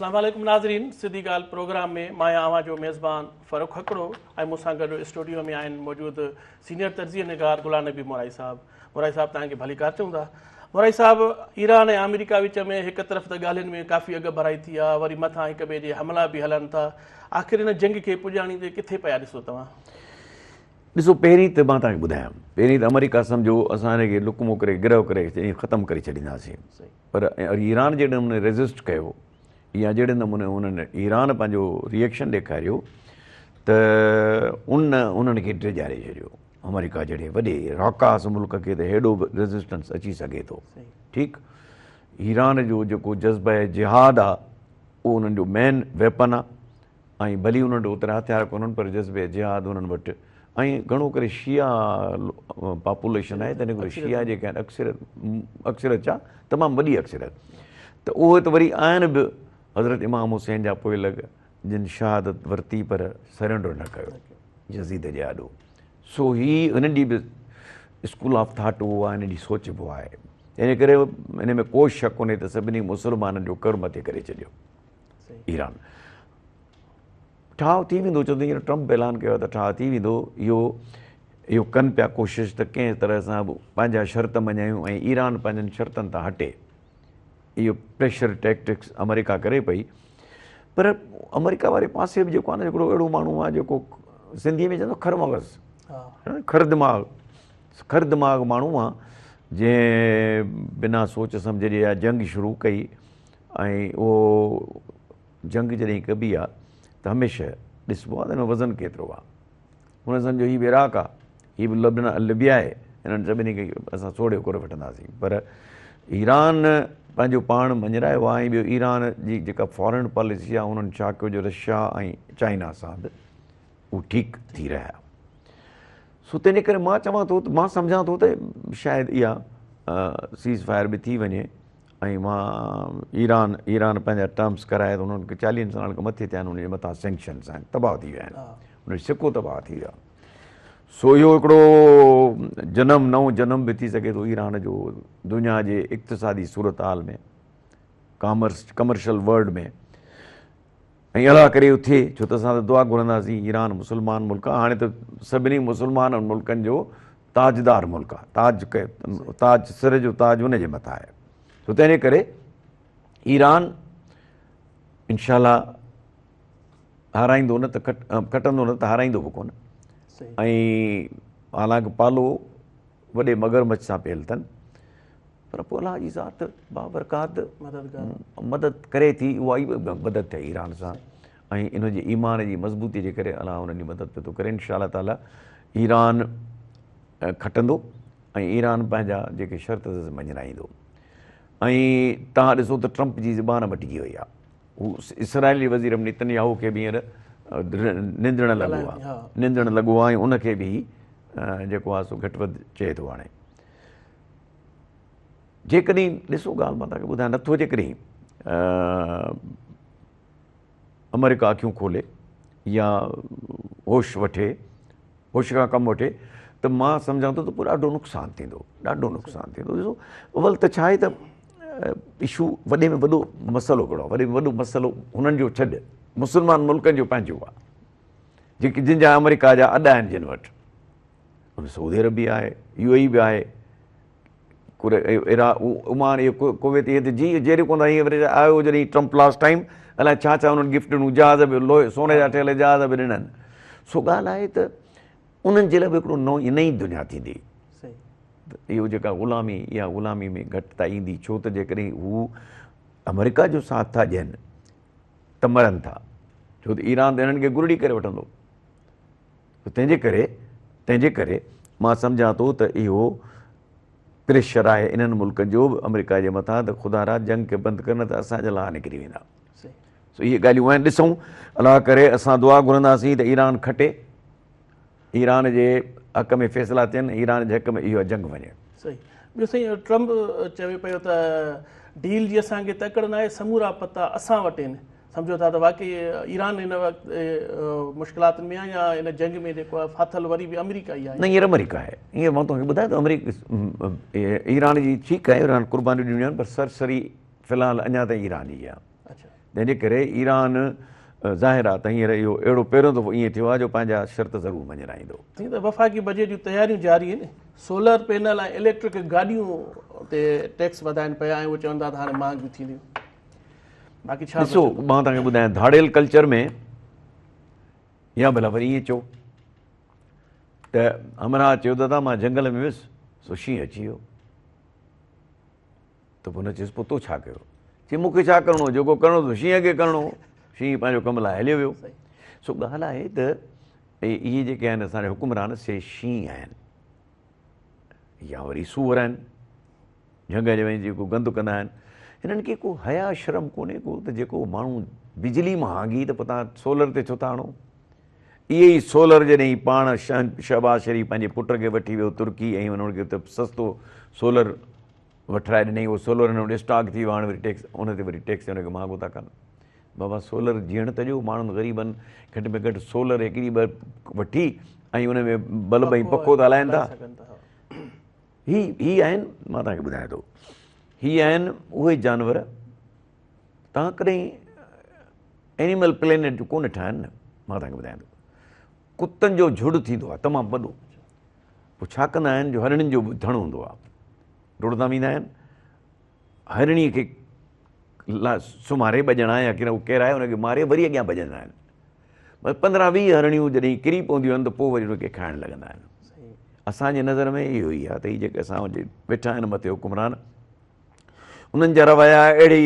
اسلام عليڪم ناظرين سڌي ڳالهه پروگرام ۾ مان آهيان اوهان جو ميزبان فرخ هڪڙو ۽ مون سان گڏ اسٽوڊيو ۾ آهن موجود سينيئر تجزيه نگار غلام نبي مورائي صاحب. مورائي صاحب توهان کي ڀليڪار چئون ٿا. مورائي صاحب ايران ۽ آمريڪا وچ ۾ هڪ طرف ته ڳالهين ۾ ڪافي اڳڀرائي ٿي آهي وري مٿان هڪ ٻئي جي حملا به هلن ٿا آخر هن جنگ کي پڄاڻي تي ڪٿي پيا ڏسو توهان؟ ڏسو پهرين ته مان توهان کي ٻڌايان پهرين ته آمريڪا سمجهو اسان هن کي لقمو ڪري گرهه ڪري ختم ڪري ڇڏينداسين پر ايران جهڙي نموني ريزسٽ ڪيو يا جهڙي نموني انهن ايران پنهنجو ريئڪشن ڏيکاريو ته ان انهن کي ڊيڄاري ڇڏيو آمريڪا جهڙي وڏي راڪاس ملڪ کي ته هيڏو به ريزسٽنس اچي سگهي ٿو ٺيڪ ايران جو جيڪو جذبه جهاد آ اهو انهن جو مين ويپن آ ۽ ڀلي انهن وٽ اوترا هٿيار ڪونهن پر جذبه جهاد انهن وٽ ۽ گهڻو ڪري شيعا پاپوليشن آهي تنهن ڪري شيعا جيڪي آهن اڪثريت اڪثريت ڇا تمام وڏي اڪثريت ته اهي ته وري آهن به حضرت امام حسين جا پوئلڳ جن شهادت ورتي پر سرينڊر نه ڪيو يزيد جي آڏو سو هي هنن جي به اسڪول آف ٿاٽ اهو آهي هنن جي سوچ به اها آهي ان ڪري ان ۾ ڪو شڪ ڪونهي ته سڀني مسلمانن جو ڪر مٿي ڪري ڇڏيو ايران ٺاهه ٿي ويندو ڇو ته هينئر ٽرمپ اعلان ڪيو آهي ته ٺاهه ٿي ويندو اهو اهو ڪن پيا ڪوشش ته ڪنهن طرح سان به پنهنجا شرط مڃايون ۽ ايران پنهنجن شرطن تان هٽي اهو پريشر ٽيڪٽڪس آمريڪا ڪري پئي پر آمريڪا واري پاسي به جيڪو آهي نه هڪڙو اهڙو ماڻهو آهي جيڪو سنڌي ۾ چوندو خر مغز خر دماغ خر دماغ ماڻهو آهي جنهن بنا سوچ سمجهه جي اها جنگ شروع ڪئي ۽ اهو جنگ جڏهن ڪبي آ ته هميشه ڏسبو آ ته ان ۾ وزن ڪيترو آ. هن سمجهيو هي به عراق آ، هي به لبنان لبيا آهي، انهن سڀني کي اسان سوڙهي ڪري وٺنداسين. پر ايران پنهنجو پاڻ مڃرايو آ ۽ ٻيو ايران جي جيڪا فارن پاليسي آ انهن ڇا ڪيو جو رشيا ۽ چائنا سان به هو ٺيڪ ٿي رهيا. سو تنهنجي ڪري مان چوان ٿو ته مان سمجهان ٿو ته شايد اها سيز فائر به ٿي وڃي. ۽ مان ايران ايران پنهنجا ٽرمس ڪرايا ته انهن کي چاليهن سالن کان مٿي ٿيا آهن ان جي مٿان سينڪشنس آهن تباهه ٿي ويا آهن ان جو سڪو تباهه ٿي ويو آهي سو اهو هڪڙو جنم نئون جنم به ٿي سگهي ٿو ايران جو دنيا جي اقتصادي صورتحال ۾ ڪامرس ڪمرشل ورلڊ ۾ ۽ الله ڪري اهو ٿئي ڇو ته اسان ته دعا گهرنداسين ايران مسلمان ملڪ آهي هاڻي ته سڀني مسلمان ملڪن جو تاجدار ملڪ آهي تاج تاج سر جو تاج ان جي مٿان آهي سو تنهن جي ڪري ايران انشاء الله هارائيندو نه ته کٽندو نه ته هارائيندو به ڪونه ۽ حالانڪه پالو وڏي مگرمڇ سان پيل اٿن پر پوء الله جي ذات بابرڪات مدد ڪري ٿي اها ئي مدد ٿئي ايران سان ۽ ان جي ايمان جي مضبوطي جي ڪري الله انهن جي مدد پيو ٿو ڪري انشاء الله تعالي ايران کٽندو ۽ ايران پنهنجا جيڪي شرط مڃرائيندو ۽ تهان ڏسو ته ٽرمپ جي زبان مٽجي وئي آهي هو اسرائيلي وزير نتن ياهو کي به هينئر نندڻ لڳو آهي نندڻ لڳو آهي ۽ ان کي به جيڪو آهي سو گهٽ وڌ چئي ٿو هاڻي جيڪڏهن ڏسو ڳالهه مان توهان کي ٻڌايان نٿو جيڪڏهن آمريڪا اکيون کولي يا هوش وٺي هوش کان ڪم وٺي ته مان سمجهان ٿو ته پوء ڏاڍو نقصان ٿيندو ڏاڍو نقصان ٿيندو ڏسو اول ته ڇا آهي ته اشو وڏي ۾ وڏو مسئلو ڪهڙو آهي وڏي ۾ وڏو مسئلو هنن جو ڇڏ مسلمان ملڪن جو پنهنجو آهي جيڪي جن جا آمريڪا جا اڏا آهن جن وٽ ان سعودي عرب به آهي يو اي به آهي عمان اهي ڪويت اهي ته جي جيري ڪونه ٿا وري آيو جڏهن ٽرمپ لاسٽ ٽائيم الائي ڇا ڇا انهن گفٽ ڏنو جهاز به لوهي سوني جا ٺهيل جهاز به ڏنن سو ڳالهه آهي ته انهن جي لاء به هڪڙو نئون نئين دنيا ٿيندي اهو جيڪا غلامي اها غلامي ۾ گهٽتا ايندي ڇو ته جيڪڏهن هو آمريڪا جو ساٿ ٿا ڏين ته مرن ٿا ڇو ته ايران ته هنن کي گرڙي ڪري وٺندو تنهنجي ڪري تنهنجي ڪري مان سمجهان ٿو ته اهو پريشر آهي انهن ملڪن جو به آمريڪا جي مٿان ته خدا را جنگ کي بند ڪر نه ته اسان جا لاها نڪري ويندا. سو اهي ڳالهيون آهن ڏسون الله ڪري اسان دعا گهرنداسين ته ايران کٽي ايران جي حق ۾ فيصلا ٿين ايران جي حق ۾ اها جنگ وڃي. صحيح ٻيو سائين ٽرمپ چوي پيو ته ڊيل جي اسان کي تڪڙ ناهي سمورا پتا اسان وٽ آهن سمجهو ٿا ته واقعي ايران هن وقت مشڪلاتن ۾ آهي يا هن جنگ ۾ جيڪو آهي ڦاٿل وري به آمريڪا ئي آهي. نه هينئر آمريڪا آهي هينئر مان توکي ٻڌايان ته آمريڪا ايران جي ٺيڪ آهي ايران قربانيون ڏنيون آهن پر سرسري في الحال اڃا تائين ايران جي آهي. جنهن جي ڪري ايران ظاهر آهي ته هينئر اهو اهڙو پهريون دفعو ائين ٿيو آهي جو پنهنجا شرط ضرور مڃرائيندو. سائين ته وفاقي بجيٽ جون تياريون جاري آهن، سولر پينل ۽ اليڪٽرڪ گاڏيون تي ٽيڪس وڌائين پيا ۽ اهي چون ٿا ته هاڻي مهانگيون ٿينديون. باقي ڇا ڏسو مان توهان کي ٻڌايان ڌاڙيل ڪلچر ۾ يا ڀلا وري ائين چئو ته همراهه چيو دادا مان جنگل ۾ ويس سو شينهن اچي ويو. ته پوء هن چيس پوء تو ڇا ڪيو؟ چي مون کي ڇا ڪرڻو هو، جيڪو ڪرڻو هو شينهن کي ڪرڻو هو، شينهن پنهنجو ڪم لاهي هليو ويو. سو ڳالهه آهي ته اهي جيڪي آهن اسان جا حڪمران سي شينهن آهن يا وري سوئر آهن، جهنگ جي وڃي جيڪو گند ڪندا آهن. هنن کي ڪو حيا شرم ڪونهي ڪو ته جيڪو ماڻهو بجلي مهانگي ته پوء توهان سولر تي ڇو ٿا هڻو؟ اهي ئي سولر جڏهن پاڻ شهباز شريف پنهنجي پٽ کي وٺي ويو ترڪي ۽ هن کي اتي سستو سولر وٺرائي ڏنائين اهو سولر هن وٽ اسٽاڪ ٿي ويو هاڻي وري ٽيڪس ان تي وري ٽيڪس ان کي مهانگو ٿا ڪن بابا سولر جيئڻ ته ڏيو ماڻهن غريبن گهٽ ۾ گهٽ سولر هڪڙي ٻه وٺي ۽ ان ۾ بلب ۽ پکو ته هلائن ٿا هي هي آهن مان توهان کي ٻڌايان ٿو هي آهن اهي جانور توهان ڪڏهن اينيمل پلينيٽ جو ڪونه ڏٺا آهن نه مان توهان کي ٻڌايان ٿو ڪتن جو جهڙ ٿيندو آهي تمام وڏو پوء ڇا ڪندا آهن جو هرڻين جو به ڌڻ هوندو آهي ڊوڙندا ويندا آهن هرڻي کي سمهاري ٻه ڄڻا يا ڪيرائي ان کي ماري وري اڳيان ڀڄندا آهن بس پندرهن ويهه هرڻيون جڏهن ڪري پونديون آهن ته پوء وري ان کي کائڻ لڳندا آهن اسانجي نظر ۾ اهو ئي آهي ته هي جيڪي اسان ويٺا آهن مٿي حڪمران انهن جا رويا اهڙي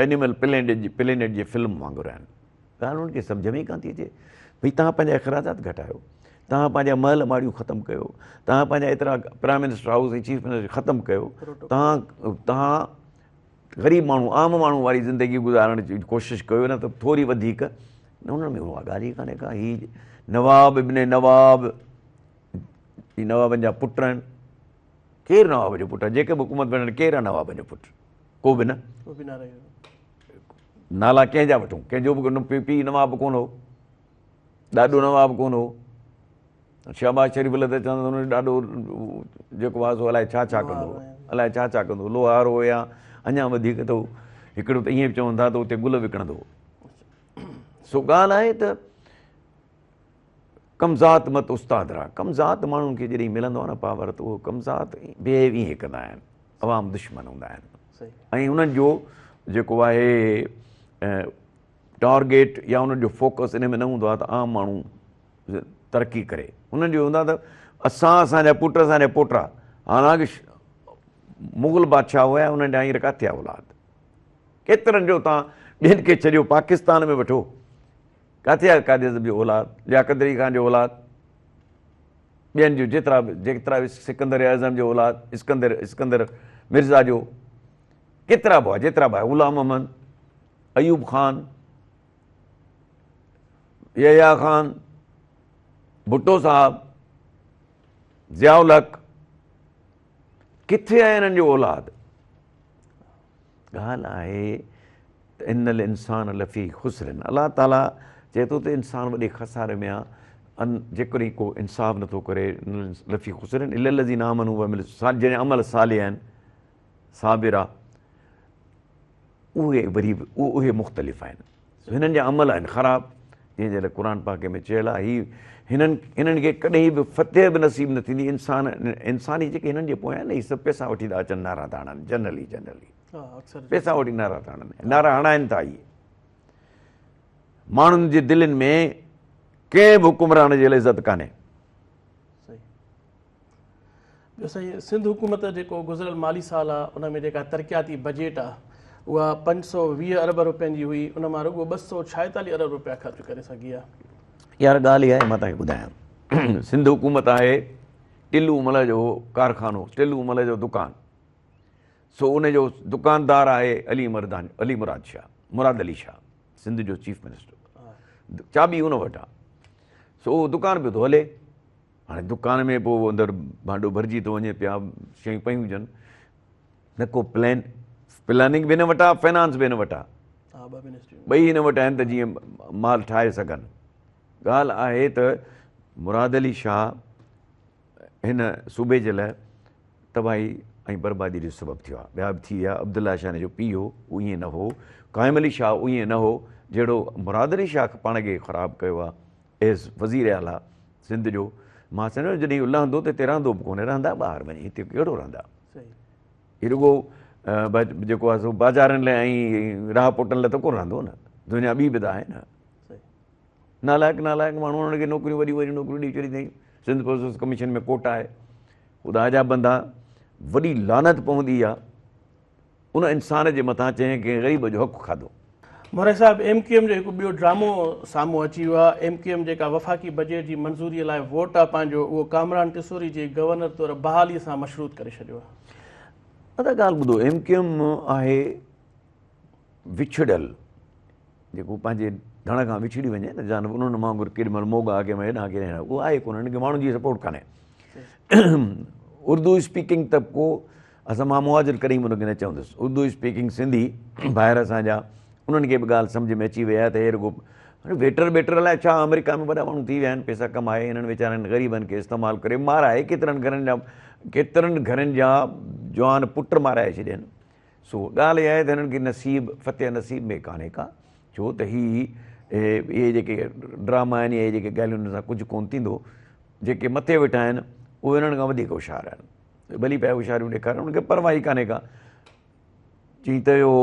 اينيمل پلينيٽ جي فلم وانگر آهن ڳالهه انهن کي سمجهه ۾ ئي ڪانه ٿي اچي. ڀئي توهان پنهنجا اخراجات گهٽايو، توهان پنهنجا محل ماڙيون ختم ڪيو، توهان پنهنجا ايترا prime minister house ۽ chief minister ختم ڪيو، توهان توهان غريب ماڻهو عام ماڻهو واري زندگي گذارڻ جي ڪوشش ڪيو نه ته ٿوري وڌيڪ نه انهن ۾ اها ڳالهه ئي ڪانهي ڪا هي نواب ابن نواب هي نوابن جا پٽ آهن ڪير نواب جو پٽ آهي جيڪي به حڪومت ۾ آهن ڪير آهي نوابن جو پٽ ڪو به نه ڪو به نه رهيو نالا ڪنهن جا وٺون؟ ڪنهن جو به پيء نواب ڪونه هو، ڏاڏو نواب ڪونه هو. شهباز شريف لاء ته چوندا هن جو ڏاڏو جيڪو آهي سو الائي ڇا ڇا ڪندو هو، الائي ڇا ڇا ڪندو هو، لوهار هو يا اڃا وڌيڪ ته هڪڙو ته ائين به چون ٿا ته اتي گل وڪڻندو هو. سو ڳالهه آهي ته ڪمذات مت استاد را، ڪمذات ماڻهن کي جڏهن ملندو آهي نه پاور ته اهو ڪمذات بيهيو ائين ڪندا آهن، عوام دشمن هوندا آهن ۽ انهن جو جيڪو آهي ٽارگيٽ يا انهن جو فوڪس ان ۾ نه هوندو آهي ته عام ماڻهو ترقي ڪري، انهن جو هوندو آهي ته اسان اسان جا پٽ اسان جا پوٽا، حالانڪه مغل بادشاهه هيا انهن جا هينئر ڪاٿي آهي اولاد، ڪيترن جو تان ٻين کي ڇڏيو پاڪستان ۾ وٺو ڪاٿي آهي قائد اعظم جو اولاد، لياقت علي خان جو اولاد، ٻين جو جيترا به جيترا به سڪندر اعظم جو اولاد، اسڪندر اسڪندر مرزا جو ڪيترا به هئا جيترا به غلام محمد، ايوب خان، يحيٰ خان، ڀٽو صاحب، ضياء الحق، ڪٿي آهي انهن جو اولاد؟ ڳالهه آهي ته ان الانسان لفي خسر الله تعالي چئي ٿو ته انسان وڏي خساري ۾ آهي ان جيڪڏهن ڪو انصاف نٿو ڪري لفي خسر الا الذين آمنوا وعملوا الصالحات جنهن عمل صالح آهن صابرا اهي وري به اهي مختلف آهن هنن جا عمل آهن خراب جنهن جي لاء قرآن پاڪ ۾ چيل آهي هي هنن هنن کي ڪڏهن به فتح به نصيب نه ٿيندي انسان انسان هي جيڪي هنن جي پويان آهن هي سڀ پئسا وٺي ٿا اچن نعرا ٿا هڻن جنرلي جنرلي پئسا وٺي نعرا ٿا هڻن نعرا هڻائن ٿا اهي ماڻهن جي دلين ۾ ڪنهن به حڪمران جي لاء عزت ڪانهي. ٻيو سائين سنڌ حڪومت جيڪو گذريل مالي سال آ ان ۾ جيڪا ترقياتي بجيٽ آ اها 520 ارب روپين جي هئي ان مان رڳو 246 ارب روپيا خرچ ڪري سگهي آ. يار ڳالهه اها آهي مان توهان کي ٻڌايان سنڌ حڪومت آهي ٽلو مل جو ڪارخانو ٽلو مل جو دڪان سو ان جو دڪاندار آهي علي مردان علي مراد شاهه مراد علي شاهه سنڌ جو چيف منسٽر چاٻي ان وٽ آ سو اهو دڪان پيو ٿو هلي هاڻي دڪان ۾ پوء اندر ڀانڊو ڀرجي ٿو وڃي پيا شيون پيون هجن نه ڪو پلان پلاننگ به هن وٽ آ فنانس به هن وٽ آ ٻئي هن وٽ آهن ته جيئن مال ٺاهي سگهن ڳالهه آهي ته مراد علي شاهه هن صوبي جي لاء تباهي ۽ بربادي جو سبب ٿيو آهي. ٻيا به ٿي ويا، عبدالله شاهه هن جو پيء هو، اهو ائين نه هو، قائم علي شاهه ائين نه هو جهڙو مراد علي شاهه پاڻ کي خراب ڪيو آهي ايز وزير اعليٰ سنڌ جو. مان سمجهان ٿو جڏهن اهو لهندو ته هتي رهندو به ڪونهي، رهندا ٻاهر وڃي، هتي ڪهڙو رهندا. هي رڳو جيڪو آهي سو بازارن لاء ۽ راهه پوٽن لاء ته ڪونه رهندو نه، دنيا ٻي به ته آهي نه. نالائق نالائق ماڻهو انهن کي نوڪريون وڏيون وڏيون نوڪريون ڏئي ڇڏيندا آهيون. سنڌ پرسنس ڪميشن ۾ ڪوٽا آهي. خدا جا بندا وڏي لعنت پوندي آ ان انسان جي مٿان جنهن ڪنهن غريب جو حق کاڌو. مورائي صاحب ايم ڪيو ايم جو هڪ ٻيو ڊرامو سامهون اچي ويو آهي، ايم ڪيو ايم جيڪا وفاقي بجيٽ جي منظوري لاء ووٽ آ پنهنجو اهو ڪامران ٽيسوري جي گورنر طور بحالي سان مشروط ڪري ڇڏيو آهي. ادا ڳالهه ٻڌو ايم ڪيو ايم آهي وڇڙيل جيڪو پنهنجي ڌڻ کان وڇڙي وڃي نه جان انهن وانگر ڪيڏي مهل موڳا ڪنهن مهل هيڏانهن ڪيڏانهن هيڏانهن اهو آهي ڪونه هن کي ماڻهن جي سپورٽ ڪانهي اردو اسپيڪنگ طبقو اسان مان مهاجر ڪڏهن به ان کي نه چوندس اردو اسپيڪنگ سنڌي ڀائر اسان جا انهن کي به ڳالهه سمجهه ۾ اچي وئي آهي ته هي رڳو ويٽر ٻيٽر الائي ڇا آمريڪا ۾ وڏا ماڻهو ٿي ويا آهن پئسا ڪمائي هنن ويچارن غريبن کي استعمال ڪري مارائي ڪيترن گهرن جا ڪيترن گهرن جا جوان پٽ مارائي ڇڏين سو ڳالهه اها آهي ته هنن کي نصيب فتح نصيب ۾ ڪانهي ڪا، ڇو ته هي اهي جيڪي ڊراما آهن يا اهي جيڪي ڳالهيون انهن سان ڪجهه ڪونه ٿيندو، جيڪي مٿي ويٺا آهن اهي انهن کان وڌيڪ هوشيار آهن، ڀلي پيا هوشياريون ڏيکارين انهن کي پرواهه ئي ڪانهي ڪا. چئي ته اهو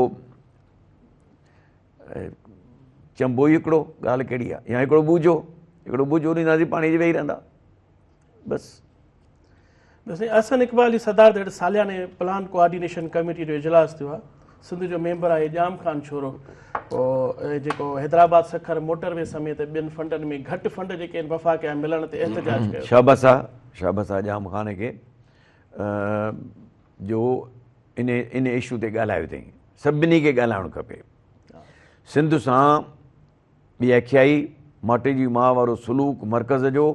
چنبو ئي هڪڙو ڳالهه ڪهڙي آهي يا هڪڙو ٻوجهو هڪڙو ٻوجهو ڏينداسين پاڻي جي ويهي رهندا. بس. بس سائين احسن اقبال جي صدارت هيٺ سالياني پلان ڪوآرڊينيشن ڪميٽي جو اجلاس ٿيو آهي. سنڌ جو ميمبر آهي ڄام خان ڇورو جيڪو حيدرآباد سکر موٽر وي سميت ٻين فنڊن ۾ گهٽ فنڊ جيڪي آهن وفاق جا ملڻ تي احتجاج ڪيو. شابس آ شابس آ ڄام خان کي جو ان ان اشو تي ڳالهايو اٿئي سڀني کي ڳالهائڻ کپي سنڌ سان ٻي اکيائي ماٽيجي ماء وارو سلوڪ مرڪز جو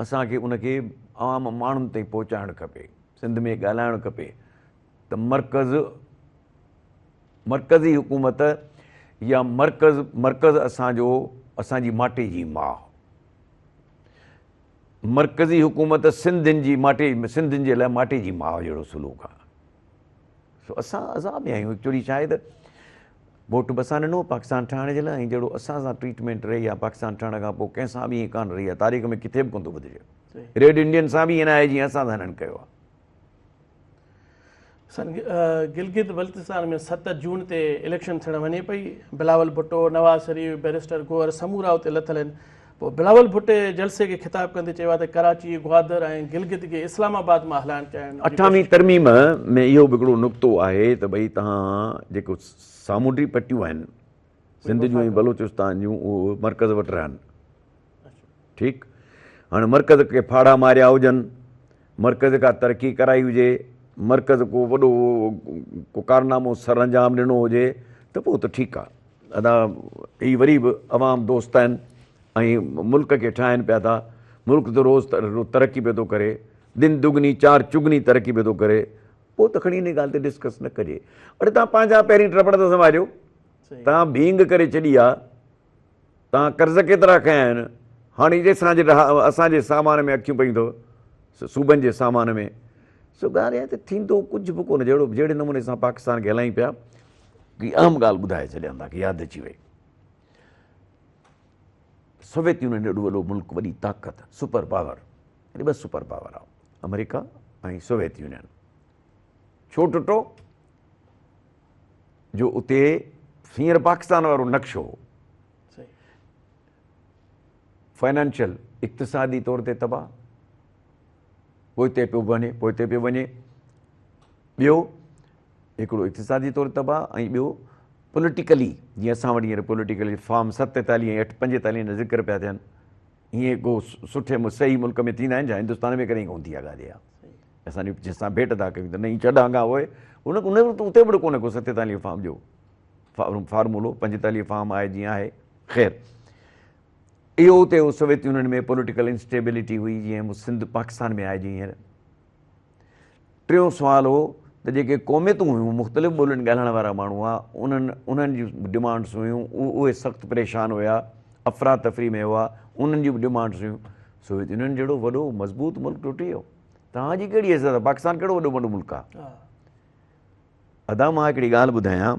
اسان کي ان کي عوام ماڻهن تائين پهچائڻ کپي، سنڌ ۾ ڳالهائڻ کپي ته مرڪز مرڪزي حڪومت يا مرڪز مرڪز اسان جو اسان جي ماٽي جي ماء مرڪزي حڪومت سنڌين جي ماٽي سنڌين جي لاء ماٽي جي ماء جهڙو سلوڪ آهي. سو اسان عذاب ۾ آهيون ايڪچولي ڇا آهي ته ووٽ به اسان ڏنو پاڪستان ٺاهڻ جي لاء ۽ جهڙو اسان سان ٽريٽمينٽ رهي آهي پاڪستان ٺهڻ کان پوء ڪنهن سان به ائين ڪانه رهي آهي تاريخ ۾ ڪٿي به ڪونه ٿو ٻڌجي ريڊ انڊين سان به ائين نه آهي جيئن اسان سان هنن ڪيو آهي. سر گلگت بلتستان ۾ 7 جون تي اليڪشن ٿيڻ وڃي پئي بلاول ڀٽو نواز شريف بئريسٽر گوهر سمورا اتي لٿل آهن پوء بلاول ڀٽي جلسي کي خطاب ڪندي چيو آهي ته ڪراچي، گوادر ۽ گلگت کي اسلام آباد مان هلائڻ چاهڻ جي اٺاوين ڪوشش. ترميم ۾ اهو به هڪڙو نقطو آهي ته ڀئي توهان جيڪو سامونڊي پٽيون آهن سنڌ جون ۽ بلوچستان جون اهي مرڪز وٽ رهن ٺيڪ هاڻي مرڪز کي ڦاڙها ماريا هجن مرڪز ڪا ترقي ڪرائي هجي مرڪز ڪو وڏو ڪو ڪارنامو سر انجام ڏنو هجي ته پوء ته ٺيڪ آهي ادا هي وري به عوام دوست آهن ۽ ملڪ کي ٺاهن پيا ٿا ملڪ ته روز ترقي پيو ٿو ڪري دن دگني چار چگني ترقي پيو ٿو ڪري پوء ته کڻي ان ڳالهه تي ڊسڪس نه ڪجي اڙي تان پنهنجا پهرين ٽپڙ ته سنڀاليو تان ڀينگ ڪري ڇڏي آ تان قرض ڪيترا کنيا آهن هاڻي جي اسان جي اسان جي سامان ۾ اکيون پيون اٿو صوبن جي سامان ۾ سو ڳالهه اها ته ٿيندو ڪجهه به ڪونه جهڙو جهڙي نموني سان پاڪستان کي هلائين پيا هڪ اهم ڳالهه ٻڌائي ڇڏيان توهان کي ياد اچي وئي. سوويت يونين ايڏو وڏو ملڪ وڏي طاقت سپر پاور يعني ٻه سپر پاور آ آمريڪا ۽ سوويت يونين ڇو ٽٽو جو اتي هينئر پاڪستان وارو نقشو هو فائنانشل اقتصادي طور تي تباهه پوئتي پيو وڃي پوئتي پيو وڃي ٻيو هڪڙو اقتصادي طور تباهه ۽ ٻيو پوليٽيڪلي جيئن اسان وٽ هينئر پوليٽيڪلي فارم 47 ۽ 8 45 جا ذڪر پيا ٿين ائين ڪو سٺي صحيح ملڪ ۾ ٿيندا آهن ڇا هندستان ۾ ڪڏهن ڪونه ٿي آ ڳالهه اها اسان جنهن سان ڀيٽ ٿا ڪيون ته نه ڇڏان کان پوء ان ان وقت اتي به ڪونه ڪو 47 فارم جو فارمولو 45 فارم آهي جيئن آهي خير اهو اتي سوويت يونين ۾ پوليٽيڪل انسٽيبلٽي هئي جيئن سنڌ پاڪستان ۾ آهي جيئن هينئر ٽيون سوال هو ته جيڪي قوميتون هيون، مختلف ٻولين ڳالهائڻ وارا ماڻهو هئا، انهن انهن جون ڊمانڊس هيون، اهي سخت پريشان هيا، افراتفري ۾ هئا، انهن جون به ڊمانڊس هيون. سوويت يونين جهڙو وڏو مضبوط ملڪ ٽٽي ويو. توهان جي ڪهڙي حيثيت آهي؟ پاڪستان ڪهڙو وڏو وڏو ملڪ آهي؟ ادا مان هڪڙي ڳالهه ٻڌايان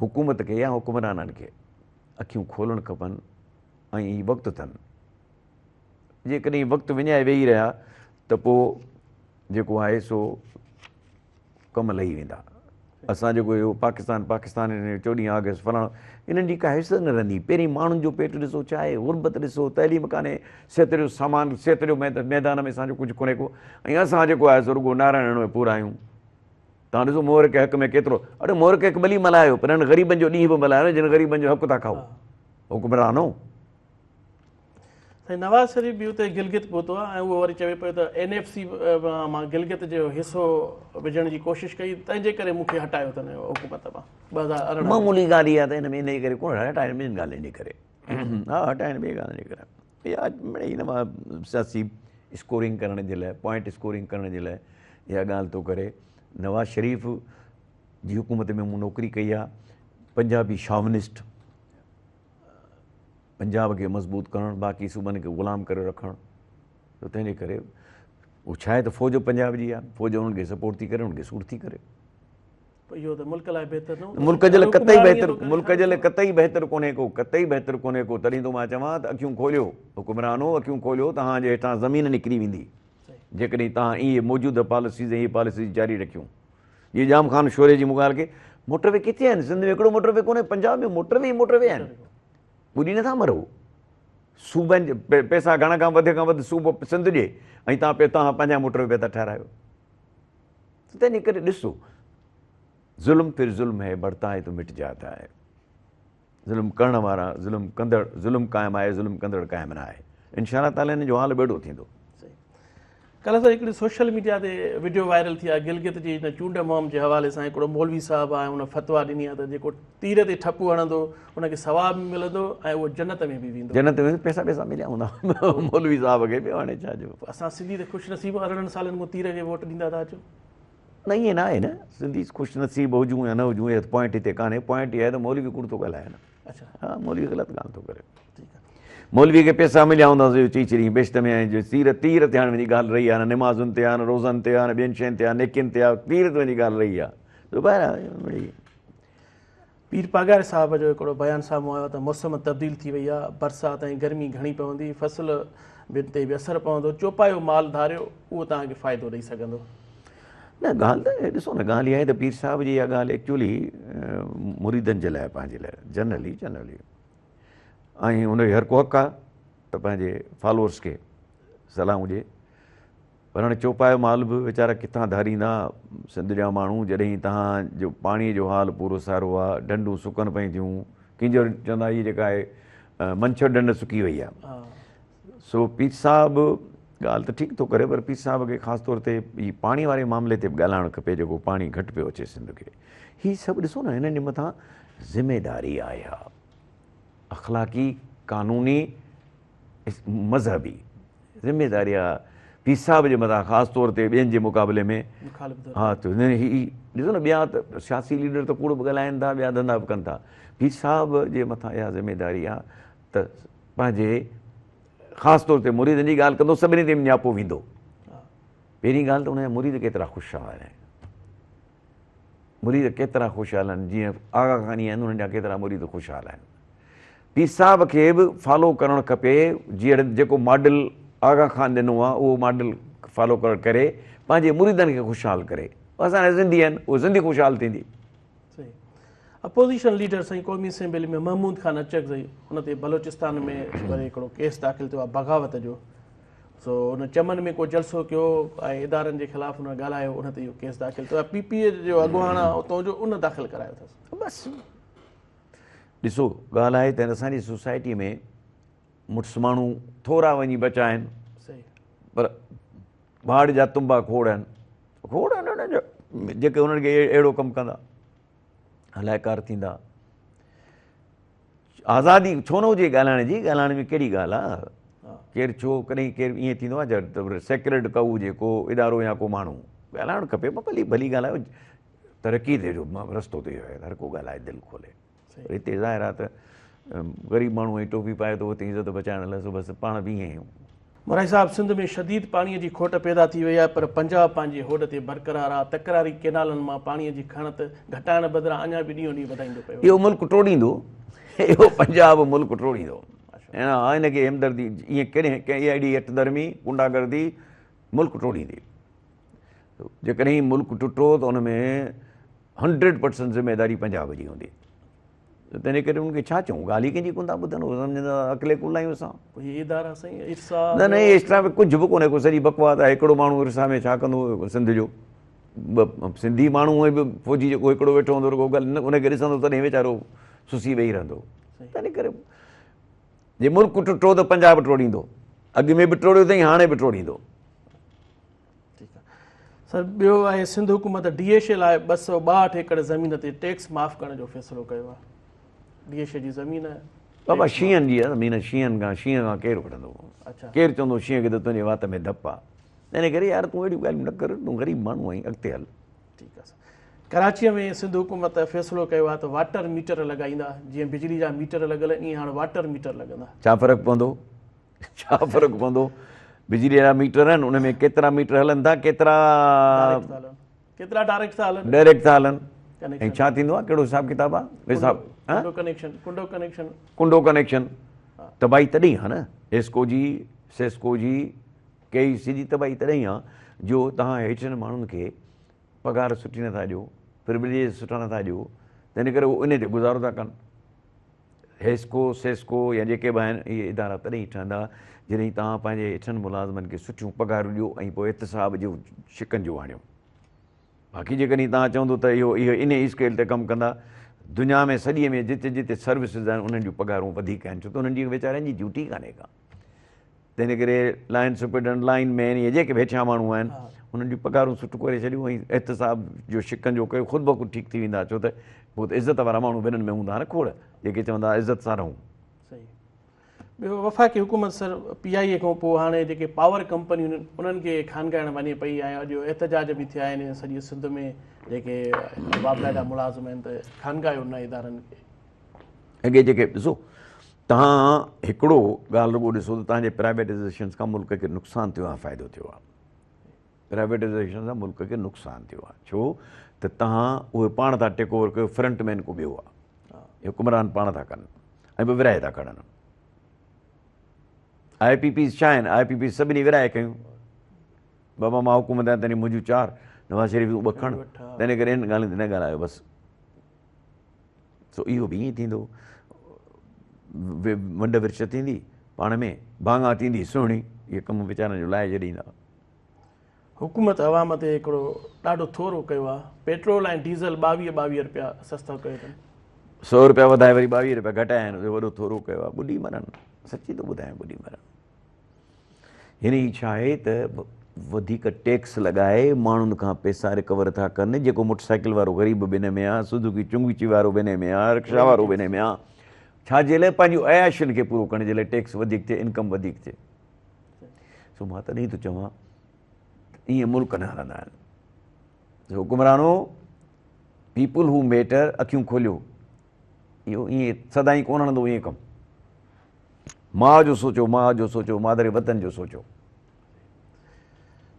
حڪومت کي يا حڪمرانن کي اکيون کولڻ کپن ۽ هي وقت اٿن جيڪڏهن وقت وڃائي ويهي رهيا ته پوء جيڪو آهي سو ڪم لهي ويندا. اسان جيڪو اهو پاڪستان پاڪستان 14 آگسٽ فلاڻو انهن جي ڪا حيثيت نه رهندي. پهرين ماڻهن جو پيٽ ڏسو ڇا آهي، غربت ڏسو، تعليم ڪانهي، صحت جو سامان صحت جو ميدان ۾ اسان جو ڪجهه ڪونهي ڪو ۽ اسان جيڪو آهي سو رڳو نعرا هڻڻ ۾ پورا آهيون. توهان ڏسو محرڪ حق ۾ ڪيترو اڙي محرڪ حق ڀلي ملهايو پر انهن غريبن جو ڏينهن به ملهايو نه جن غريبن جو حق ٿا کائو حڪمرانو. سائين نواز شريف به اتي گلگت پهتو آهي ۽ اهو وري چوي پيو ته اين ايف سي مان گلگت جو حصو وجهڻ جي ڪوشش ڪئي تنهن جي ڪري مون کي هٽايو اٿن حڪومت مان 2018 معمولي ڳالهه اها ته ان ۾ ان جي ڪري ڪونه هٽائن ٻين ڳالهين جي ڪري ها هٽائن ٻين ڳالهين جي ڪري اها مڙئي هن مان سياسي اسڪورنگ ڪرڻ جي لاء پوائنٽ اسڪورنگ ڪرڻ جي لاء اها ڳالهه ٿو ڪري نواز شريف جي حڪومت ۾ مون نوڪري ڪئي آهي پنجابي شاونسٽ پنجاب کي مضبوط ڪرڻ باقي صوبن کي غلام ڪري رکڻ ته تنهن جي ڪري هو ڇا آهي ته فوج پنجاب جي آهي فوج انهن کي سپورٽ ٿي ڪري انهن کي سوٽ ٿي ڪري. اهو ته ملڪ لاء بهتر نه هوندو. ملڪ جي لاء قطعي بهتر ملڪ جي لاء قطعي بهتر ڪونهي ڪو قطعي بهتر ڪونهي ڪو تڏهن ٿو مان چوان ته اکيون کوليو حڪمرانو اکيون کوليو توهان جي هيٺان زمين نڪري ويندي جيڪڏهن توهان اهي موجوده پاليسيز ۽ اهي پاليسيز جاري رکيون جيئن ڄام خان شوري جي مون ڳالهه ڪئي موٽر وي ڪٿي آهن سنڌ ۾ هڪڙو موٽر وي ڪونهي پنجاب ۾ موٽر وي ئي موٽر وي آهن ٻڏي نٿا مرو صوبن جي پئسا گهڻا کان وڌ کان وڌ صوبو سنڌ ڏي ۽ تان پي تان پنهنجا موٽر وي ٿا ٺهرايو تنهن جي ڪري ڏسو ظلم پھر ظلم هي بڙتا هي تو مٽ جاتا هي ظلم ڪرڻ وارا ظلم ڪندڙ ظلم قائم آهي ظلم ڪندڙ قائم نه آهي انشاء الله تعالي ان جو حال به اهڙو ٿيندو. ڪلهه سر هڪڙي سوشل ميڊيا تي وڊيو وائرل ٿي آهي گلگت جي هن چونڊ مهم جي حوالي سان هڪڙو مولوي صاحب آهي ان فتويٰ ڏني آهي ته جيڪو تير تي ٺپو هڻندو ان کي ثواب به ملندو ۽ اهو جنت ۾ به ويندو. جنت ۾ پئسا پئسا مليا هوندا مولوي صاحب کي ٻيو هاڻي ڇا جو. اسان سنڌي ته خوش نصيب 18 سالن کان تير کي ووٽ ڏيندا ٿا اچون. نه ائين نه آهي نه سنڌي خوش نصيب هجون يا نه هجون اهو پوائنٽ هتي ڪانهي پوائنٽ اها آهي ته مولوي ڪوڙ ٿو ڳالهائي نه اڇا ها مولوي غلط ڳالهه ٿو ڪري مولوي کي پيسا مليا هوندا سو چئي ڇڏيائين بهشت ۾ آهين جو تير تير تي هاڻي وڃي ڳالهه رهي آهي نه نمازن تي آهي نه روزن تي آهي نه ٻين شين تي آهي نيڪين تي آهي تير تي وڃي ڳالهه رهي آهي سو ٻاهر مڙئي پير پاڳاري صاحب جو هڪڙو بيان سامهون آيو ته موسم تبديل ٿي وئي آهي، برسات ۽ گرمي گهڻي پوندي، فصل تي به اثر پوندو، چوپايو مال ڌاريو اهو توهان کي فائدو ڏئي سگهندو. نه ڳالهه ته ڏسو نه ڳالهه اها آهي ته پير صاحب جي اها ڳالهه ايڪچولي مريدن جي لاء پنهنجي لاء جنرلي جنرلي ۽ ان کي هر ڪو حق آهي ته پنهنجي فالوورس کي صلاحون ڏي پر هاڻي چوپايو مال به ويچارا ڪٿان ڌاريندا سنڌ جا ماڻهو جڏهن تهان جو پاڻي جو حال پورو سارو آ ڍنڍون سڪن پئي ٿيون ڪينجهر چوندا هي جيڪا آهي منڇر ڍنڍ سڪي وئي آ سو پير صاحب ڳالهه ته ٺيڪ ٿو ڪري پر پير صاحب کي خاص طور تي هي پاڻي واري معاملي تي به ڳالهائڻ کپي جيڪو پاڻي گهٽ پيو اچي سنڌ کي هي سڀ ڏسو نه هنن جي مٿان ذميداري آهي ها اخلاقي قانوني مذهبي ذميداري آ پير صاحب جي مٿان خاص طور تي ٻين جي مقابلي ۾ ها ته هي ڏسو نه ٻيا ته سياسي ليڊر ته ڪوڙ به ڳالهائن ٿا ٻيا ڌنڌا به ڪن ٿا پير صاحب جي مٿان اها ذميداري آ ته پنهنجي خاص طور تي مريدن جي ڳالهه ڪندو سڀني تي نياپو ويندو پهرين ڳالهه ته ان جا مريد ڪيترا خوشحال آهن مريد ڪيترا خوشحال آهن جيئن آغا خاني آهن انهن جا ڪيترا مريد خوشحال آهن پير صاحب کي به فالو ڪرڻ کپي جيئن جيڪو ماڊل آغا خان ڏنو آهي اهو ماڊل فالو ڪرڻ ڪري پنهنجي مريدن کي خوشحال ڪري اسان جا سنڌي آهن اهو سنڌي خوشحال ٿيندي. صحيح اپوزيشن ليڊر سائين قومي اسيمبلي ۾ محمود خان اچڪزئي ان تي بلوچستان ۾ وري هڪڙو ڪيس داخل ٿيو آهي بغاوت جو سو ان چمن ۾ ڪو جلسو ڪيو ۽ ادارن جي خلاف ان ڳالهايو ان تي اهو ڪيس داخل ٿيو آهي پي پي جو اڳواڻ آهي اتان جو ان داخل ڪرايو اٿس. بس ڏسو ڳالهه آهي ته اسان جي سوسائٽي ۾ مڙس ماڻهو ٿورا وڃي بچا آهن پر ڀاڙ جا تنبا کوڙ آهن کوڙ آهن انهن جا جيڪي انهن کي اهڙو ڪم ڪندا هلائڪار ٿيندا آزادي ڇو نه هجي ڳالهائڻ جي ڳالهائڻ ۾ ڪهڙي ڳالهه آهي ڪير ڇو ڪڏهن ڪير ائين ٿيندو آهي سيڪريڊ ڪئو هجي ڪو ادارو يا ڪو ماڻهو ڳالهائڻ کپي ڀلي ڀلي ڳالهايو ترقي تي جو رستو ته اهو آهي هر ڪو ڳالهائي دل کولي پر هتي ظاهر آهي ته غريب ماڻهو ۽ ٽوپي پائي ٿو اتي عزت بچائڻ لاء سو بس پاڻ به ائين آهيون. مورائي صاحب، سنڌ ۾ شديد پاڻي جي کوٽ پيدا ٿي وئي آهي پر پنجاب پنهنجي هوڏ تي برقرار آهي، تڪراري ڪينالن مان پاڻي جي کڻت گهٽائڻ بدران اڃا به ڏينهون ڏينهن وڌائيندو پيو اهو ملڪ ٽوڙيندو، اهو پنجاب ملڪ ٽوڙيندو. هن کي همدردي ائين ڪڏهن ڪنهن اهڙي هٺ ڌرمي غنڊا گردي ملڪ ٽوڙيندي. جيڪڏهن ملڪ ٽٽو ته ان ۾ 100% ذميواري پنجاب جي هوندي. تنهن ڪري ان کي ڇا چئون، ڳالهه ئي ڪنهن جي ڪونه ٿا ٻڌن، هو سمجهن ٿا عقل ڪل آهيون اسان. هي ادارا سائين ارسا نه نه ارسا ۾ ڪجهه به ڪونهي ڪو، سڄي بڪواس آهي. هڪڙو ماڻهو ارسا ۾ ڇا ڪندو سنڌ جو؟ سنڌي ماڻهو هونئن به فوجي جيڪو هڪڙو ويٺو هوندو رڳو ڳالهه ان کي ڏسندو تڏهن ويچارو سسي ويهي رهندو. تنهن ڪري جي ملڪ ٽٽو ته پنجاب ٽوڙيندو، اڳ ۾ به ٽوڙيو اٿئي هاڻي به ٽوڙيندو. سر ٻيو آهي سنڌ حڪومت ڊي ايڇ اي لاء 262 ايڪڙ زمين تي ٽيڪس معاف ڪرڻ جو فيصلو ڪيو آهي. ڊي ايڇ اي جي زمين بابا شينهن جي زمين، شينهن کان شينهن کان ڪير وٺندو؟ ڪير چوندو شينهن کي ته تنهنجي وات ۾ ڌپ آ؟ تنهن ڪري يار تون اهڙيون ڳالهيون نه ڪر، تون غريب ماڻهو آهين، اڳتي هل. ٺيڪ آهي سر. ڪراچيء ۾ سنڌ حڪومت فيصلو ڪيو آهي ته واٽر ميٽر لڳائيندا، جيئن بجلي جا ميٽر لڳل آهن ائين هاڻ واٽر ميٽر لڳندا. ڇا فرق پوندو؟ ڇا فرق پوندو؟ بجلي جا ميٽر آهن ان ۾ ڪيترا ميٽر هلن ٿا، ڪيترا ڪيترا ڊائريڪٽ ٿا هلن، ڊائريڪٽ ٿا هلن ۽ ڇا ٿيندو آهي، ڪهڙو حساب ڪتاب آهي؟ حساب ڪنڊو ڪنيڪشن، ڪنڊو ڪنيڪشن، ڪنڊو ڪنيڪشن تباهي تڏهن آهي نه، ايسڪو جي، سيسڪو جي، ڪي اي سي جي تباهي تڏهن آهي جو توهان هيٺين ماڻهن کي پگهار سٺي نٿا ڏيو، پروليج سٺا نٿا ڏيو، تنهن ڪري هو ان تي گذارو ٿا ڪن. حيسڪو، سيسڪو يا جيڪي به آهن اهي ادارا تڏهن ئي ٺهندا جڏهن توهان پنهنجي هيٺن ملازمن کي سٺيون پگهارون ڏيو ۽ پوء احتساب جو شڪنجو آڻيو. باقي جيڪڏهن توهان چوندو ته اهو اهو انهي اسڪيل تي ڪم ڪندا، دنيا ۾ سڄي ۾ جتي جتي سروسز آهن انهن جون پگهارون وڌيڪ آهن ڇو ته انهن جي ويچارن جي ڊيوٽي ڪانهي ڪا. تنهن ڪري لائن سپرنٽينڊنٽ، لائن مين اهي جيڪي به هيٺيان ماڻهو آهن انهن جون پگهارون سٺ ڪري ڇڏيون ۽ احتساب جو شڪنجو ڪيو خود بخود ٺيڪ ٿي ويندا ڇو ته پوء ته عزت وارا ماڻهو به انهن ۾ هوندا نه کوڙ جيڪي چوندا عزت سان رهون. صحيح. ٻيو وفاقي حڪومت سر پي آء اي کان پوء هاڻي جيڪي پاور ڪمپنيون آهن انهن کي خانگائڻ وڃي پئي ۽ اڄ احتجاج به ٿيا آهن سڄي سنڌ ۾ جيڪي واپڊا جا ملازم آهن ته خانگايو نه ادارن کي. اڳي جيڪي ڏسو توهان هڪڙو ڳالهه رڳو ڏسو ته توهان جي پرائيويٽائيزيشن کان ملڪ کي نقصان ٿيو آهي فائدو ٿيو آهي؟ پرائيويٽائيزيشن سان ملڪ کي نقصان ٿيو آهي ڇو ته توهان اهي پاڻ ٿا ٽيڪ اوور ڪيو، فرنٽ مين ڪو ٻيو آهي، حڪمران پاڻ ٿا ڪن ۽ پوء ورهائي ٿا کڻن. آء پي پيز ڇا آهن؟ آء پي پيز سڀني ورهائي ڪيون، بابا مان حڪومت آهيان تنهن منهنجون چار، نواز شريف تون ٻه کڻ، تنهن ڪري انهن ڳالهين تي نه ڳالهايو بس. سو اهو به ائين ٿيندو، ونڊ ورڇ ٿيندي پاڻ ۾ ڀاڱا ٿيندي سهڻي، اهي ڪم ويچارن جو لاهي ڇڏيندا. حڪومت عوام تي هڪڙو ڏاڍو ٿورو ڪيو آهي، پيٽرول ۽ ڊيزل ٻاويهه ٻاويهه رپيا سستا ڪيو اٿن. سؤ رپيا وڌائي وري 22 رپيا گهٽايا آهن، اهو وڏو ٿورو ڪيو آهي. ٻڏي مرن، سچي ٿو ٻڌايان ٻڏي مرن. يعني هي ڇا آهي ته وڌيڪ ٽيڪس لڳائي ماڻهن کان پئسا رڪور ٿا ڪن، جيڪو موٽر سائيڪل وارو غريب به ان ۾ آ، سوزوڪي چنگچي وارو به ان ۾ آ، رڪشا وارو به ان ۾ آ، ڇا جي لاء؟ پنهنجون عياشين کي پورو ڪرڻ جي لاء ٽيڪس وڌيڪ ٿئي، انڪم وڌيڪ ٿئي. سو مان تڏهن ٿو چوان ائين ملڪ نه هلندا آهن. حڪمرانو پيپل هو ميٽر اکيون کوليو، اهو ائين سدائين ڪونه هلندو ائين ڪم. ماء جو سوچو، ماء جو سوچو، مادر وطن جو سوچو.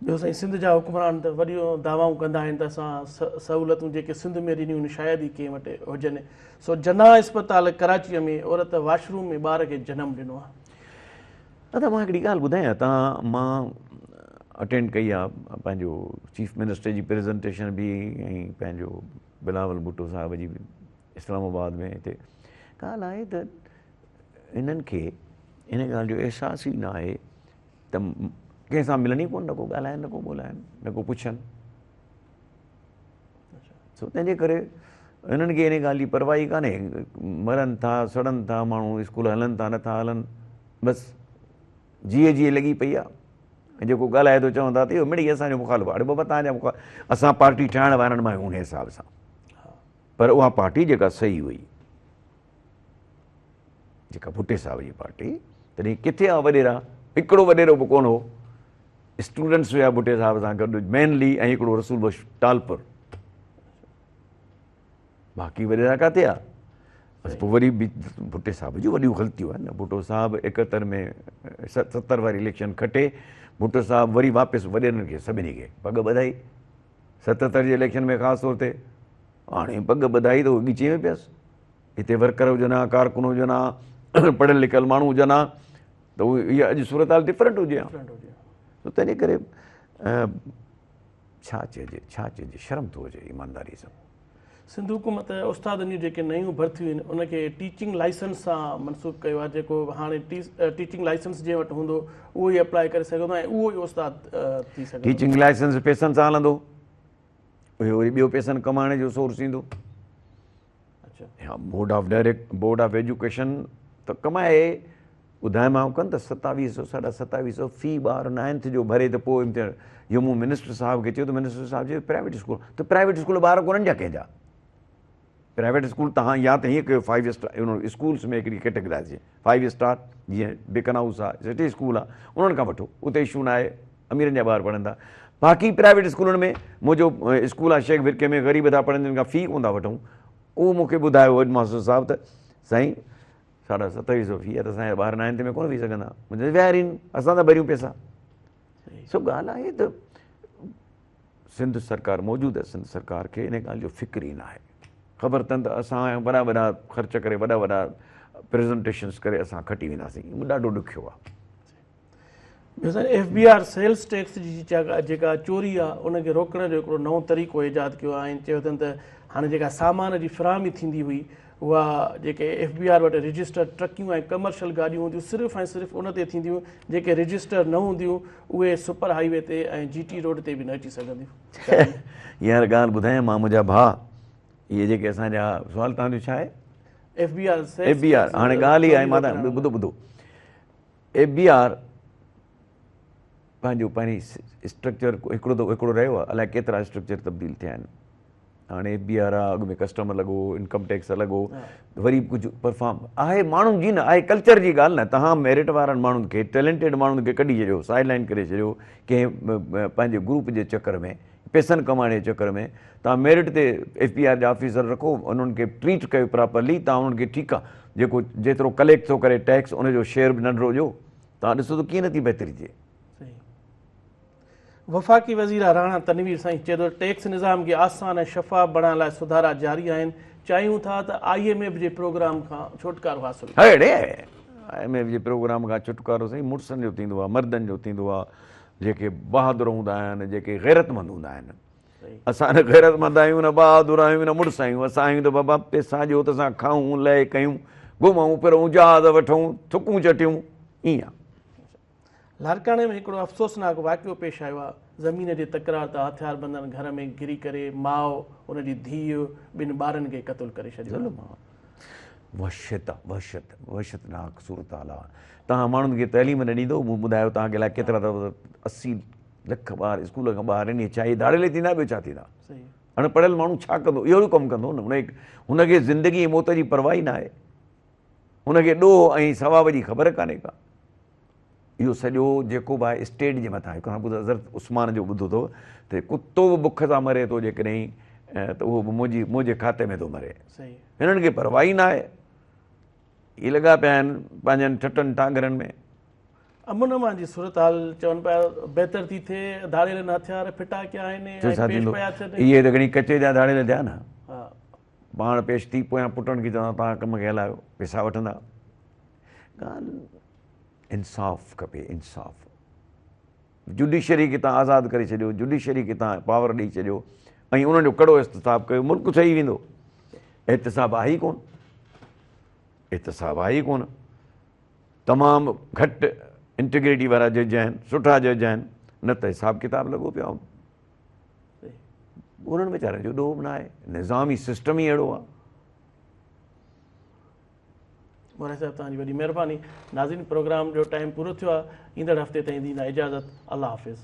ٻيو سائين سنڌ جا حڪمران ته وڏيون دعوائون ڪندا آهن ته اسان سهولتون جيڪي سنڌ ۾ ڏنيون آهن شايد ئي ڪنهن وٽ هجن. سو جناح اسپتال ڪراچيء ۾ عورت واش روم ۾ ٻار کي جنم ڏنو آهي. ادا مان هڪڙي ڳالهه ٻڌايان تان مان اٽينڊ ڪئي آ پنهنجو چيف منسٽر جي پريزنٽيشن به ۽ پنهنجو بلاول ڀٽو صاحب جي به اسلام آباد ۾ هتي ڳالهه آهي ته انهن کي ان ڳالهه جو احساس ئي نه آهي ته ڪنهن سان ملن ئي ڪونه، نه ڪو ڳالهائن نه ڪو ٻولائن نه ڪو پڇن. سو تنهن جي ڪري انهن کي ان ڳالهه جي پرواهه ئي ڪانهي، مرن ٿا سڙن ٿا ماڻهو، اسڪول هلن ٿا نٿا هلن، بس جيئي جيئي لڳي پئي آهي. ۽ جيڪو ڳالهائي ٿو چون ٿا ته اهو مڙئي اسان جو مخالف آهي. اڙي بابا توهان جا مخالف، اسان پارٽي ٺاهڻ وارن مان آهيون ان حساب سان، پر اها پارٽي جيڪا صحيح هئي، جيڪا ڀٽي صاحب جي پارٽي، تڏهن ڪٿي آ وڏيرا، هڪڙو وڏيرو به ڪونه هو، اسٽوڊنٽس هيا ڀٽي صاحب سان گڏ مينلي، ۽ هڪڙو رسول بخش ٽالپر، باقي وڏيرا ڪاٿي آ؟ بس پوء وري به ڀٽي صاحب جون وڏيون غلطيون آهن نه ڀٽو صاحب 71 ۾ 70 واري اليڪشن کٽي ڀٽو صاحب وري واپس وڏيرن کي سڀني کي پڳ ٻڌائي 77 جي اليڪشن ۾ خاص طور تي هاڻي پڳ ٻڌائي ته ڳچي ۾ پيس هتي ورڪر هجن ها ڪارڪن هجن ها پڙهيل لکيل ماڻهو هجن ها ته اها اڄ صورتحال ڊفرنٽ هجي ها ته تنهن ڪري ڇا چئجي ڇا چئجي شرم ٿو اچي ايمانداري سان. سنڌ حڪومت استادن جون جيڪي نيون ڀرتيون آهن ان کي ٽيچنگ لائسنس سان منسوب ڪيو آهي جيڪو هاڻي ٽيچنگ لائسنس جنهن وٽ هوندو اهو ئي اپلائي ڪري سگهندو ۽ اهو ئي استاد ٿي سگهندو. ٽيچنگ لائسنس پئسن سان هلندو اهو وري ٻيو پئسن ڪمائڻ جو سورس ايندو. Board of direct board of education ته ڪمائي ٻڌايومانو ڪن ته ستاويهه سو ساڍا ستاويهه سو في ٻار نائنٿ جو ڀري ته پوء امتحان اهو مون منسٽر صاحب کي چيو ته منسٽر صاحب چيو پرائيويٽ اسڪول ته پرائيويٽ اسڪول ٻار ڪونهن جا ڪنهن جا پرائيويٽ اسڪول تهان يا ته هيئن ڪيو فائيو اسٽار اسڪولس ۾ هڪڙي ڪيٽيگرائز جي فائيو اسٽار جيئن بيڪن هائوس آهي سٽي اسڪول آهي انهن کان وٺو اتي اشو نه آهي اميرن جا ٻار پڙهن ٿا باقي پرائيويٽ اسڪولن ۾ منهنجو اسڪول آهي شيخ ڀرڪي ۾ غريب ٿا پڙهن جن کان في ڪونه ٿا وٺون اهو مون کي ٻڌايو هيڊ ماستر صاحب ته سائين ساڍا ستاويهه سو في آهي ته اسان جا ٻار نائنٿ ۾ ڪونه ويهي سگهندا مون چيو ويهارين اسان ٿا ڀريون پئسا سو ڳالهه آهي ته سنڌ سرڪار موجوده سنڌ سرڪار کي ان ڳالهه جو فڪر ئي نه آهي خبر اٿن ته اسان وڏا وڏا خرچ ڪري وڏا وڏا پريزنٽيشنس ڪري اسان کٽي وينداسين ڏاڍو ڏکيو آهي ٻيو سائين F B R sales tax جي جيڪا چوري آ ان کي روڪڻ جو هڪڙو نئون طريقو ايجاد ڪيو آهي ۽ چيو اٿن ته هاڻي جيڪا سامان جي فراهمي ٿيندي هئي اها جيڪي ايف بي آر وٽ رجسٽرڊ ٽرڪيون ۽ ڪمرشل گاڏيون هونديون صرف ۽ صرف ان تي ٿينديون جيڪي رجسٽر نه هونديون اهي سپر هائي وي تي ۽ جي ٽي روڊ تي به نه اچي سگهنديون. يار ڳالهه ٻڌايان مان منهنجا ڀاء اهي جيڪي اسان جا سوال توهان جو ڇا آهي؟ F B R F B R هاڻي ڳالهه اها آهي مان ٻڌو ٻڌو ايف بي آر پنهنجو پهرين اسٽرڪچر هڪڙو دفعو هڪڙو رهيو آهي الائي ڪيترا اسٽرڪچر تبديل ٿيا آهن هاڻي ايف بي آر آهي اڳ ۾ ڪسٽم الڳ هو انڪم ٽيڪس الڳ هو وري ڪجهه پرفارم آهي ماڻهن جي نه آهي ڪلچر جي ڳالهه نه تهان ميرٽ وارن ماڻهن کي ٽيلنٽيڊ ماڻهن کي ڪڍي ڇڏيو سائيڊ لائن ڪري ڇڏيو ڪنهن پنهنجي گروپ جي چڪر ۾ پيسن ڪمائڻ جي چڪر ۾ توهان ميرٽ تي ايف بي آر جا آفيسر رکو انهن کي ٽريٽ ڪيو پراپرلي توهان انهن کي ٺيڪ آهي جيڪو جيترو ڪليڪٽ ٿو ڪري ٽيڪس ان جو شيئر به ننڍڙو ڏيو توهان ڏسو ته ڪيئن نه ٿي بهتري ٿئي. وفاقي وزير راڻا تنوير سائين چيو ته ٽيڪس نظام کي آسان ۽ شفاف بڻائڻ لاء سڌارا جاري آهن، چاهيون ٿا ته I M F جي پروگرام کان ڇوٽڪارو حاصل ڪيون. اڙي I M F جي پروگرام کان ڇوٽڪارو سائين مڙسن جو ٿيندو آهي مردن جو ٿيندو آهي جيڪي بهادر هوندا آهن جيڪي غيرتمند هوندا آهن اسان نه غيرتمند آهيون نه بهادر آهيون نه مڙس آهيون اسان آهيون ته بابا پيسا ڏيو ته اسان کائون لئه ڪيون گهمون ڦرون جهاز وٺون ٿڪون چٽيون ائين آ. لاڙڪاڻي ۾ هڪڙو افسوسناڪ واقعو پيش آيو آهي زمين جي تڪرار تان هٿياربندن گهر ۾ گهري ڪري ماء ان جي ڌيء ٻن ٻارن کي قتل ڪري ڇڏيو ظلم آ وحشت آ وحشت وحشتناڪ صورتحال آ توهان ماڻهن کي تعليم نه ڏيندو مون ٻڌايو توهان کي الائي ڪيترا دفعا 80 لک ٻار اسڪول کان ٻاهر آهن اهي ڇا اهي ڌاڙيل ٿيندا ٻيو ڇا ٿيندا اڻ پڙهيل ماڻهو ڇا ڪندو اهو ئي ڪم ڪندو نه هن کي زندگي ۽ موت جي پرواهه ئي نه آهي هن کي ڏوهه ۽ ثواب جي خبر ڪانهي ڪا اهو سڄو جيڪو به آهي اسٽيٽ جي مٿان هڪ کان پوء حضرت عثمان جو ٻڌو اٿو ته ڪتو به بک سان مري ٿو جيڪڏهن ته اهو به منهنجي منهنجي کاتي ۾ ٿو مري هنن کي پرواهه ئي نه آهي هي لڳا پيا آهن پنهنجن ٺٽن ٽانگرن ۾. امن امان جي صورتحال چون پيا بهتر ٿي ٿئي، ڌاڙيلن هٿيار ڦٽا ڪيا آهن ۽ پيش پيا ٿين. اهي ته گهڻي ڪچي جا ڌاڙيل ٿيا نه. پاڻ پيش ٿي پويان پٽن کي چوندا توهان ڪم کي هلايو پيسا وٺندا. ڳالهه انصاف کپي انصاف. جوڊيشري کي توهان آزاد ڪري ڇڏيو جوڊيشري کي توهان پاور ڏئي ڇڏيو ۽ انهن جو ڪڙو احتساب ڪيو ملڪ ٺهي ويندو. احتساب آهي ئي ڪونه. احتساب آهي ئي ڪونه. تمام گهٽ انٽيگريٽي وارا جج آهن، سٺا جج آهن، نه ته حساب ڪتاب لڳو پيو آهي. انهن ويچارن جو ڏوهه به نه آهي، نظام ئي سسٽم ئي اهڙو آهي. مورائي صاحب توهان جي وڏي مهرباني. ناظرين پروگرام جو ٽائيم پورو ٿيو آهي، ايندڙ هفتي تائين ڏيندا اجازت، الله حافظ.